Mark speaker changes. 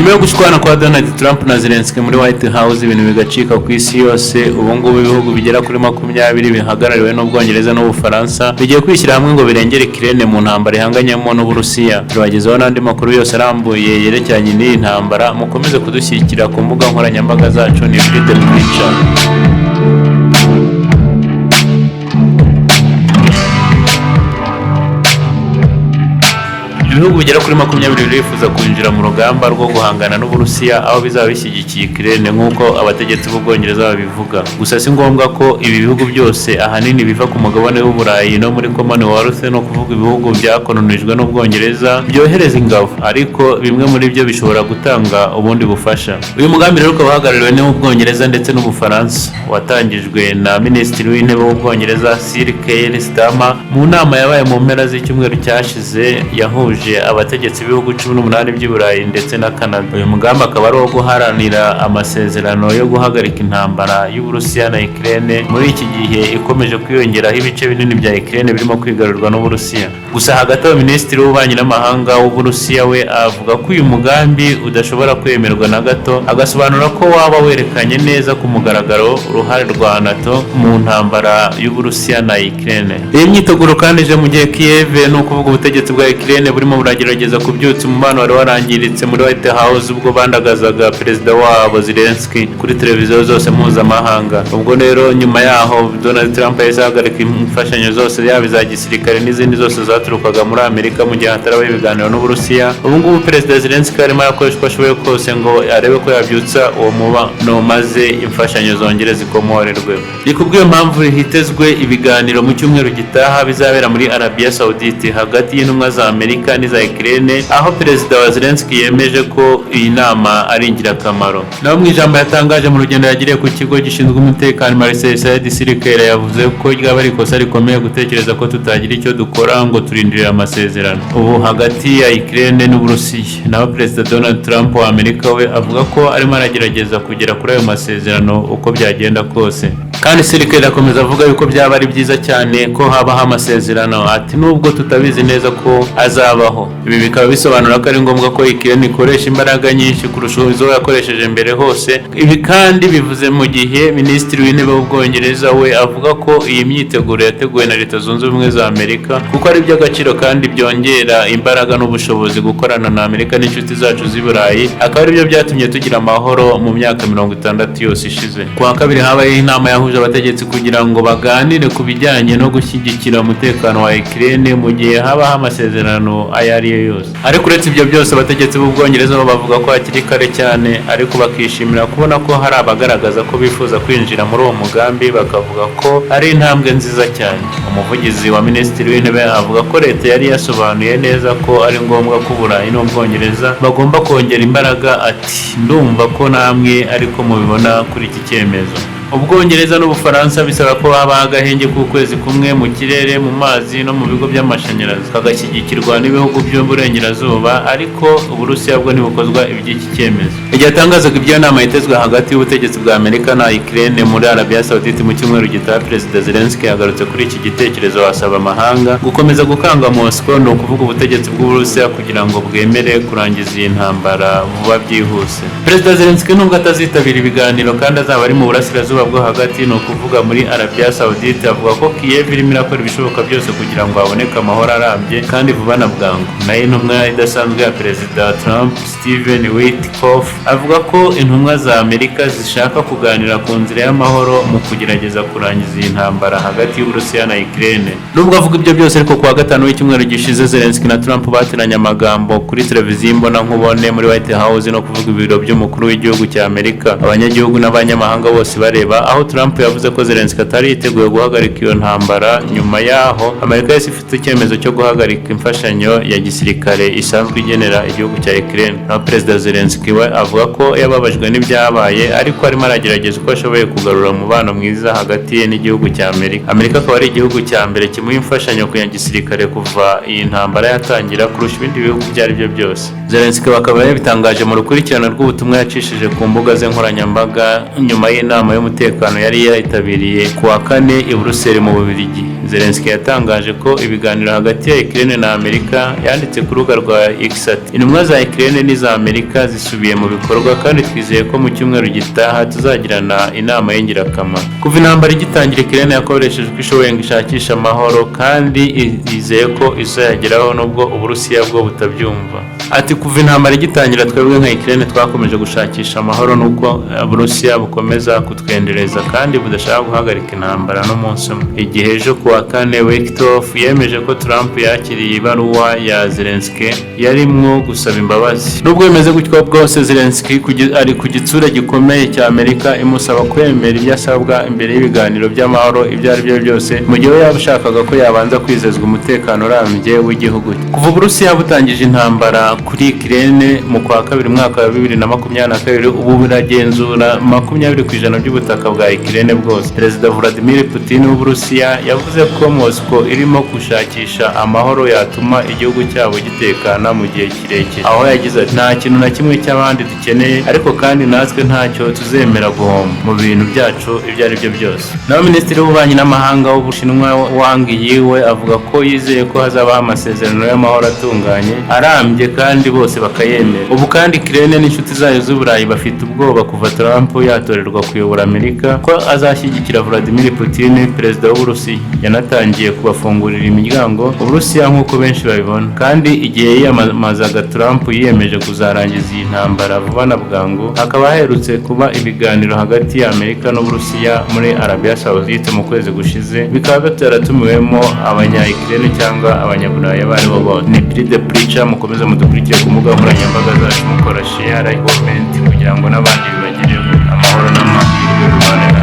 Speaker 1: Nyuma yo gushwana kwa Donald Trump na Zelensky muri White House, ibintu bigacika ku isi yose, ubu ngubu ibihugu bigera kuri 20 bihagarariwe n'Ubwongereza n'Ubufaransa bigiye kwishyira hamwe ngo birengere Ukraine mu ntambara ihanganyemo n'Uburusiya. Turabagezaho n'andi makuru yose arambuye yerekeranye n'iyi ntambara. Mukomeze kudushyigikira ku mbuga nkoranyambaga zacu, ni Freedom Picture. Ibihugu bigera kuri 20 birifuza kwinjira mu rugamba rwo guhangana n'Uburusiya, aho bizaba bishyigikiye Ukraine nk'uko abategetsi b'Ubwongereza babivuga. Gusa si ngombwa ko ibi bihugu byose ahanini biva ku mugabane w'Uburayi no muri Commonwealth, no kuvuga ibihugu byakolonijwe n'Ubwongereza, byohereza ingabo, ariko bimwe muri byo bishobora gutanga ubundi bufasha. Uyu mugambi rero ukaba uhagarariwe n'Ubwongereza ndetse n'Ubufaransa, watangijwe na Minisitiri w'Intebe w'Ubwongereza Sir Keir Starmer mu nama yabaye mu mpera z'icyumweru cyashize yahuje abategetsi b'ibihugu 18 by'i Burayi ndetse na Canada. Uyu mugambi akaba ari uwo guharanira amasezerano yo guhagarika intambara y'Uburusiya na Ukraine muri iki gihe ikomeje kwiyongeraho ibice binini bya Ukraine birimo kwigarurwa n'Uburusiya. Gusa hagati aho, Minisitiri w'Ububanyi n'Amahanga w'Uburusiya we avuga ko uyu mugambi udashobora kwemerwa na gato, agasobanura ko waba werekanye neza ku mugaragaro uruhare rwa NATO mu ntambara y'Uburusiya na Ukraine. Iyi myiteguro kandi ije mu gihe Kiev, ni ukuvuga ubutegetsi bwa Ukraine, burimo buragerageza kubyutsa umubano wari warangiritse muri White House ubwo bandagazaga perezida wabo Zelensky kuri televiziyo zose mpuzamahanga. Ubwo rero nyuma yaho Donald Trump yahise ahagarika imfashanyo zose, yaba iza gisirikare n'izindi zose zaturukaga muri Amerika, mu gihe hatarabaho ibiganiro n'Uburusiya. Ubu ngubu Perezida Zelensky arimo arakoresha uko ashoboye kose ngo arebe ko yabyutsa uwo mubano, maze imfashanyo zongere zikomorerwe. Ni kubw'iyo mpamvu hitezwe ibiganiro mu cyumweru gitaha bizabera muri Arabia Saudite hagati y'intumwa za Amerika n'iza Ukraine, aho Perezida wa Zelensky yemeje ko iyi nama ari ingirakamaro. Naho mu ijambo yatangaje mu rugendo yagiriye ku kigo gishinzwe umutekano Marcel Said Sirikere, yavuze ko ryaba ari ikosa rikomeye gutekereza ko tutagira icyo dukora ngo turindire amasezerano ubu hagati ya Ukraine n'Uburusiya. Naho Perezida Donald Trump wa Amerika we avuga ko arimo aragerageza kugera kuri ayo masezerano uko byagenda kose. Kandi Sirikere akomeza avuga yuko byaba ari byiza cyane ko habaho amasezerano, ati nubwo tutabizi neza ko azabaho. Ibi bikaba bisobanura ko ari ngombwa ko Ukraine ikoresha imbaraga nyinshi kurusha izo yakoresheje mbere hose. Ibi kandi bivuze mu gihe Minisitiri w'Intebe w'Ubwongereza we avuga ko iyi myiteguro yateguwe na Leta Zunze Ubumwe za Amerika kuko ari iby'agaciro kandi byongera imbaraga n'ubushobozi gukorana na Amerika n'inshuti zacu z'i Burayi, akaba aribyo byatumye tugira amahoro mu myaka 60 yose ishize. Ku wa kabiri habayeho inama yahuje abategetsi kugira ngo baganire ku bijyanye no gushyigikira umutekano wa Ukraine mu gihe habaho amasezerano ayo ari yo yose. Ariko uretse ibyo byose, abategetsi b'Ubwongereza bo bavuga ko hakiri kare cyane, ariko bakishimira kubona ko hari abagaragaza ko bifuza kwinjira muri uwo mugambi, bakavuga ko ari intambwe nziza cyane. Umuvugizi wa Minisitiri w'Intebe avuga ko leta yari yasobanuye neza ko ari ngombwa ko Uburayi n'Ubwongereza bagomba kongera imbaraga, ati ndumva ko namwe ariko mubibona kuri iki cyemezo. Ubwongereza n'Ubufaransa bisaba ko habaho agahenge k'ukwezi kumwe mu kirere, mu mazi no mu bigo by'amashanyarazi, kagashyigikirwa n'ibihugu by'uburengerazuba, ariko Uburusiya bwo ntibukozwa iby'iki cyemezo. Igihe atangazaga ibyo nama yitezwe hagati y'ubutegetsi bwa Amerika na Ukraine muri Arabia Saudite mu cyumweru gitaha, Perezida Zelensky yagarutse kuri iki gitekerezo, asaba amahanga gukomeza gukanga Moscow, ni ukuvuga ubutegetsi bw'Uburusiya, kugira ngo bwemere kurangiza iyi ntambara vuba byihuse. Perezida Zelensky, nubwo atazitabira ibiganiro kandi azaba ari mu burasirazuba bwo hagati, ni ukuvuga muri Arabia Saudite, avuga ko Kiev irimo irakora ibishoboka byose kugira ngo haboneke amahoro arambye kandi vuba na bwangu. Nayo intumwa idasanzwe ya Perezida Trump, Steven Witkoff, avuga ko intumwa za Amerika zishaka kuganira ku nzira y'amahoro mu kugerageza kurangiza iyi ntambara hagati y'Uburusiya na Ukraine. Nubwo avuga ibyo byose ariko, kuwa gatanu w'icyumweru gishize Zelensky na Trump bateranye amagambo kuri televiziyo imbonankubone muri White House, no kuvuga ibiro by'umukuru w'igihugu cya Amerika, abanyagihugu n'abanyamahanga bose bareba, aho Trump yavuze ko Zelensky atari yiteguye guhagarika iyo ntambara. Nyuma yaho Amerika yahise ifite icyemezo cyo guhagarika imfashanyo ya gisirikare isanzwe igenera igihugu cya Ukraine. Naho Perezida Zelensky we avuga ko yababajwe n'ibyabaye, ariko arimo aragerageza uko ashoboye kugarura umubano mwiza hagati ye n'igihugu cya Amerika. Amerika akaba ari igihugu cya mbere kimuha imfashanyo ku ya gisirikare kuva iyi ntambara yatangira kurusha ibindi bihugu ibyo ari byo byose. Zelensky bakaba yabitangaje mu rukurikirane rw'ubutumwa yacishije ku mbuga ze nkoranyambaga nyuma y'inama y'umutekano yari yitabiriye ku wa kane i Buruseli mu Bubiligi. Zelensky yatangaje ko ibiganiro hagati ya Ukraine na Amerika. Yanditse ku rubuga rwa X ati: "Intumwa za Ukraine n'iza Amerika zisubiye mu bikorwa, kandi twizeye ko mu cyumweru gitaha tuzagirana inama y'ingirakamaro." Kuva intambara igitangira, Ukraine yakoresheje uko ishoboye ngo ishakishe amahoro, kandi yizeye ko izayageraho nubwo Uburusiya bwo butabyumva. Ati: "Kuva intambara igitangira, twebwe nka Ukraine twakomeje gushakisha amahoro, nuko Uburusiya bukomeza kutwendereza kandi budashaka guhagarika intambara n'umunsi umwe." Igihe ejo kuwa kane, Witkoff yemeje ko Trump yakiriye ibaruwa ya Zelensky yarimwo gusaba imbabazi. Nubwo bimeze gutyo bwose, Zelensky ari ku gitsure gikomeye cya Amerika, imusaba kwemera ibyo asabwa imbere y'ibiganiro by'amahoro ibyo ari byo byose, mu gihe we yashakaga ko yabanza kwizezwa umutekano urambye w'igihugu cye. Kuva Uburusiya butangije intambara kuri Ukraine mu kwa kabiri umwaka wa 2022, ubu buragenzura 20% by'ubutaka bwa Ukraine bwose. Perezida Vladimir Putin w'Uburusiya yavuze ko Moscow irimo gushakisha amahoro yatuma igihugu cyabo gitekana mu gihe kirekire, aho yagize ati: "Nta kintu na kimwe cy'abandi dukeneye, ariko kandi natwe ntacyo tuzemera guhomba mu bintu byacu ibyo ari byo byose." Naho Minisitiri w'Ububanyi n'Amahanga w'Ubushinwa, Wang Yi, we avuga ko yizeye ko hazabaho amasezerano y'amahoro atunganye, arambye, kandi bose bakayemera. Ubu kandi Ukraine n'inshuti zayo z'Uburayi bafite ubwoba kuva Trump yatorerwa kuyobora Amerika ko azashyigikira Vladimir Putin, perezida w'Uburusiya. Yanatangiye kubafungurira imiryango Uburusiya nk'uko benshi babibona. Kandi igihe yiyamamazaga, Trump yiyemeje kuzarangiza iyi ntambara vuba na bwangu. Hakaba haherutse kuba ibiganiro hagati ya Amerika n'Uburusiya muri Arabia Saudite mu kwezi gushize, bikaba bitaratumiwemo abanya Ukraine cyangwa Abanyaburayi abo aribo bose. Ni Prix de Preacher. Mukomeze mudukurikire ku mbuga nkoranyambaga zacu, mukora share, like, comment, kugira ngo n'abandi bibagereho. Amahoro n'amahirwe bibane.